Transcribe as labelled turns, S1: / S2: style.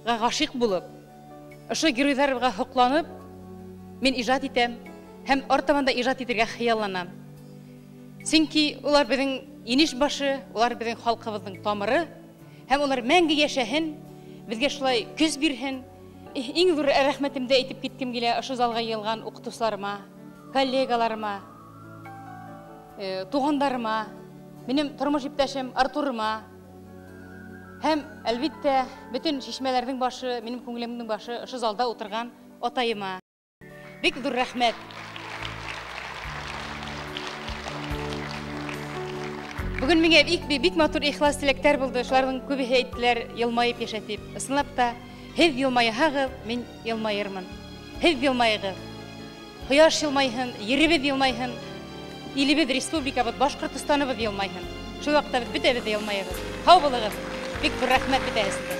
S1: Геройҙарға ғашиҡ булып, ошо геройҙарға һоҡланып, мин ижад итәм һәм артабан да ижад итергә хыялланам. Сөнки улар беҙҙең инеш башы, улар беҙҙең халҡыбыҙҙың тамыры, һәм улар мәңге йәшәһен, беҙгә шулай көс бирһен. Иң ҙур рәхмәтемде әйтеп киткем килә ошо залға йыйылған уҡытыусыларыма, коллегаларыма, туғандарыма, минең тормош иптәшем Артурыма һәм, әлбиттә, бөтөн шишмәләрҙең башы, минең күңелемдең башы ошо залда ултырған атайыма. Бик ҙур рәхмәт. Бөгөн миңә бик матур ихлас теләктәр булды. Шуларҙың күбеһе әйттеләр, йылмайып йәшә тип. Ысынлап та, һеҙ йылмайһағыҙ, мин йылмайырмын. Һеҙ йылмайығыҙ. Ҡояш йылмайһын, еребеҙ йылмайһын, илебеҙ, республикабыҙ, Башҡортостаныбыҙ йылмайһын. Шул ваҡытта беҙ бөтәбеҙ ҙә йылмайырбыҙ. Һау булығыҙ. Бик ҙур рәхмәт бөтәһегеҙгә.